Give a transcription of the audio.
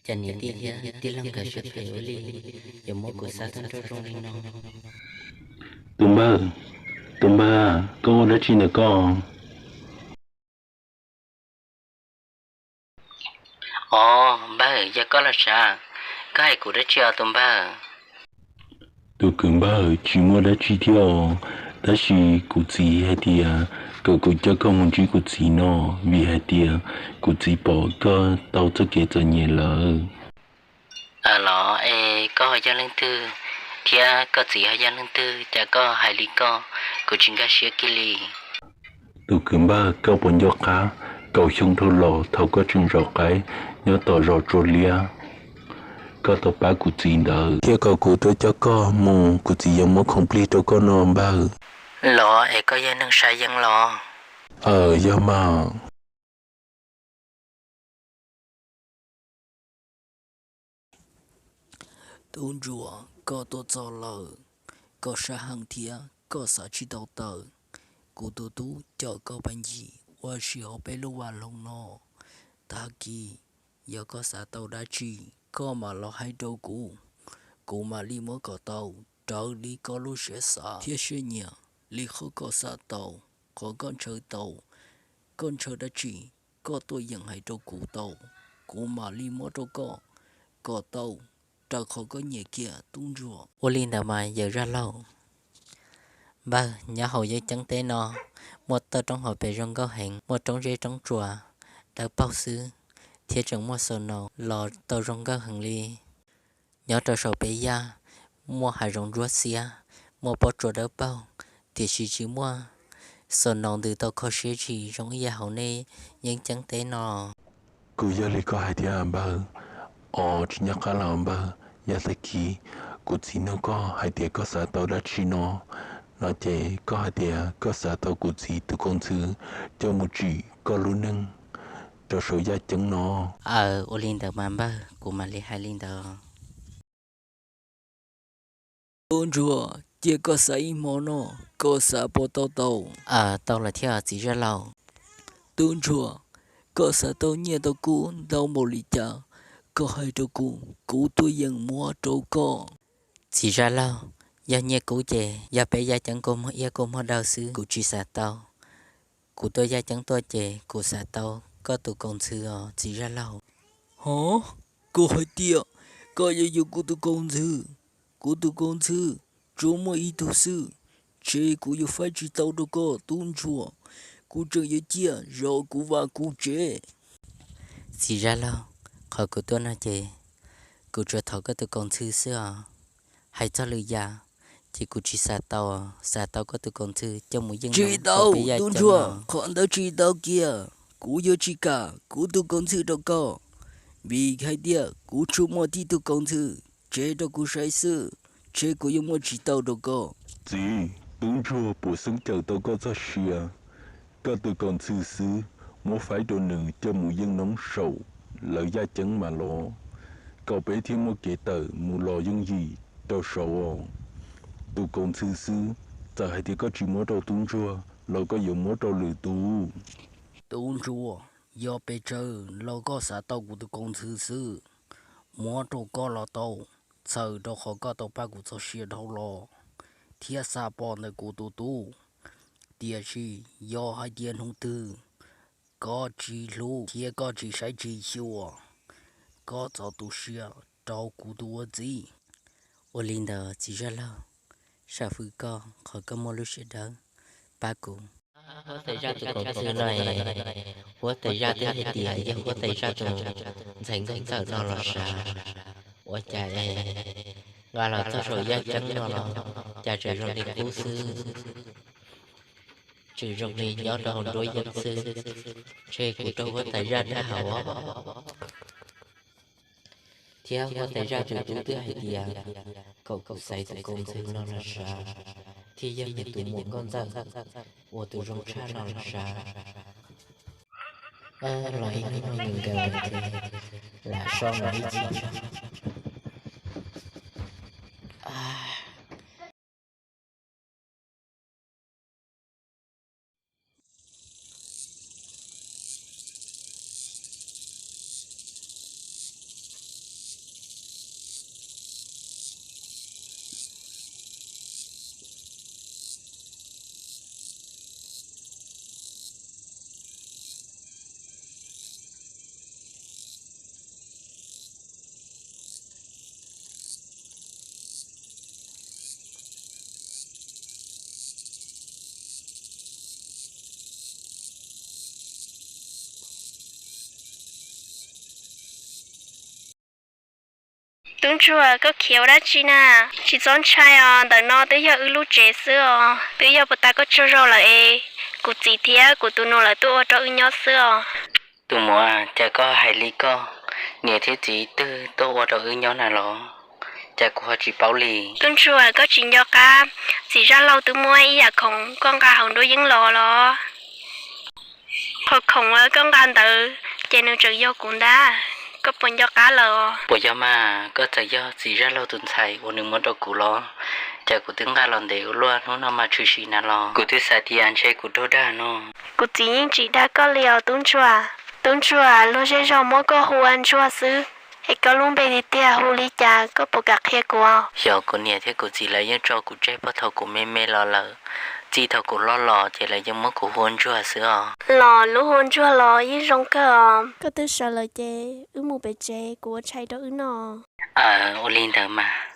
Cas niam tij thiab tij laug nkawd siab phem ua li, yuav muab kuv xa tag nrho zoo li no? Tus npawg, tus npawg, koj ua dab tsi ntawm koj? Os npawg, yog koj los sav, koj hais kuv dab tsi os tus npawg? Tus kwv npawg, tsis muaj dab tsi thiab os, tab sis kuv txiv hais tias kom kuv coj koj mus ntsib kuv txiv no, vim hais tias kuv txiv pom koj tau txoj kev txom nyem lawm. Los es koj ho yog leej twg, thiab koj txiv ho yog leej twg, cas koj hais li koj, kuv tsis nkag siab kiag li. Tus kwv npawg, koj puas nco qab kaum xyoo dhau los thaum koj tseem zaum qaib nyob tom zos Tsua Liab, koj tau pab kuv txiv ntawd thiab kom kuv tuaj coj koj mus, kuv txiv yuav muab khoom plig rau koj no npawg. Los es koj yog neeg sav yeeb los? Aws, yog mas. Tub ntsuag, koj tuaj txog lawm, koj sab heev thiab koj xav tsis tau tawm. Kuv tus tub coj koj pab ncig ua si hauv peb lub vaj loog no. Tag kis yog koj xav tau dab tsi, koj mam los hais rau kuv, kuv mam li muab kom tau raws li koj lub siab xav thiab siab nyiam, li qhov koj xav tau, qhov koj ntshaw tau. Koj ntshaw dab tsi, koj tuaj yeem hais rau kuv tau, kuv mam li muab rau koj kom tau raws qhov koj nyiam kiag tub ntsuag. Ua li ntawd mas yawm zaj laug. Npawg, nyob hauv yeeb ceeb teb no muaj toj roob hauv pes zoo nkauj heev, muaj roob zeb roob tsuas dawb paug xwb, thiab tseem muaj snow los tau zoo nkauj heev li. Nyob rau saum peb yaj muaj hav zoov ntsuab xiab, muaj pob tsuas dawb paug, tiam sis tsis muaj snow ntws tau kho siab tsis zoo ib yam hauv nej yeeb ceeb teb no. Kuj yog li koj hais thiab npawg. Os, tsis nyob qab los npawg, yog tag kis kuv txiv nug koj hais tias koj xav tau dab tsi no, no ces koj hais tias koj xav tau kuv txiv tus kaus ntxhw coj mus tsim koj lub neej rau saum yaj ceeb no. Aws, ua li ntawd mas npawg, kuv mam li hais li ntawd. Tub ntsuag, cia koj xav ib hmo no, koj xav puas tau tau? Aws, tau lawm thiab txiv zaj laug. Tub ntsuag, koj xav tau nyiaj tau kub ntau npaum li cas, koj hais rau kuv, kuv tuaj yeem muab rau koj. Txiv zaj laug, yog nyiaj kub ces yog peb yaj ceeb kua muag iab kua muag daw xwb, kuv tsis xav tau. Kuv tuaj yaj ceeb tuaj ces kuv xav tau koj tus kaus ntxhw os txiv zaj laug. Hov, koj hais tias koj yuav yuav kuv tus kaus ntxhw? Kuv tus kaus ntxhw tsuas muaj ib tug xwb, ntshe kuv yuav faib tsis tau rau koj tub ntsuag. Kuv tseem yuav ciaj zov kuv vaj kuv tsev. Txiv zaj laug, qhov kuv tuaj no ces kuv tsuas thov koj tus kaus ntxhw xwb os. Hais txog lwm yam ces kuv tsis xav tau, xav tau koj tus kaus ntxhw coj mus yeej. Tsis tau, tub ntsuag, qhov ntawd tsis tau kiag. Kuv yuav tsis kam kuv tus kaus ntxhw rau koj, vim hais tias kuv tsuas muaj tib tug kaus ntxhw tseg rau kuv saib xwb, ntshe kuv yuav muab tsis tau rau koj. Txiv, tub ntsuag puas xeeb cawm tau koj txoj sia? Koj tus kaus ntxhw xwb, muab faib rau nws coj mus yeej noob saum lawv yaj ceeb mas los, kom peb thiaj muaj kev tawm mus los yooj yim rau saud os. Tus kaus ntxhw xwb, txawm hais tias koj tsis muab rau tub ntsuag los koj yuav muab rau lwm tus. Tub ntsuag, yog pes tsawg los koj xav tau kuv tus kaus ntxhw xwb, muab rau koj los tau, txhawm rau qhov koj tau pab kuv txoj sia dhau los thiab xa pom ntawm kuv tus tub. Tiam sis yog hais tias hnub twg koj tsis hlub thiab koj tsis saib tsis xyuas, koj txov tu siab rau kuv tus ua txiv. Ua li ntawd txiv zaj laug, sam fwm koj qhov koj muaj lub siab dawb pab kuv. Huab tais zaj tus kaus ntxhw no, huab tais zaj twb hais tias yog huab tais zaj tus ntxhais nkauj ntxawm no los sav, ua cas es nqa los txog saum yaj ceeb no los cas tseem zoo li qub xwb, tseem zoo li nyob rau hauv nruab yeeb xwb, ntshe kuv raug huab tais zaj dab hau. Thiab huab tais zaj tus tub twb hais tias kom kuv xaiv tus kaus ntxhw no los sav, thiaj yog nws tus muam nkauj ntxawm uas tus zoo tshaj no los sav. Los ib hnub no nws nkawd ces lam so mus ib chim. Tub Ntsuag, koj khiav ua dab tsi na? Tsis txhob ntshai os, ntawm no twb yog wb lub tsev xwb os, twb yog puag ta koj tsaug zog lawm es kuv txiv thiab kuv tus nus lawv tuaj ua rau wb nyob xwb os. Tus muam, cas koj hais li koj, niam thiab txiv twb tuaj ua rau wb nyob na los? Cas kuv ho tsis paub li. Tub Ntsuag, koj tsis nco qab txiv Zaj Laug twb muab ib yam khoom koj nqa hauv nruab yeeb los los? Qhov khoom uas koj nqa ntawd ces nws tseem yog kuv ntag, koj puas nco qab lawm? Puas yog mas, koj txawm yog txiv Zaj Laug tus ntxhais uas nws muab rau kuv los? Cas kuv twb nqa los ntev ua luaj, hnub no mas tshwm sim na los? Kuv twb xav tias ntshe kuv raug dag no. Kuv txiv yeej tsis dag koj li os Tub Ntsuag. Tub Ntsuag, luag zej zog muab koj hu ua Ntsuag xwb, es koj lub npe tiag tiag hu li cas, koj puas kam qhia kuv? Xyov, kuv niam thiab kuv txiv lawv yeej tso kuv tseg puag thaum kuv me me los lawm, txij thaum kuv loj los ces lawv yeej muab kuv hu ua Ntsuag xwb os. Los lub hu ua Ntsuag los yeej zoo kawg os. Koj twb sawv lawm ces wb mus pem tsev, kuv ua tshais rau wb noj. Aws, ua li ntawd mas.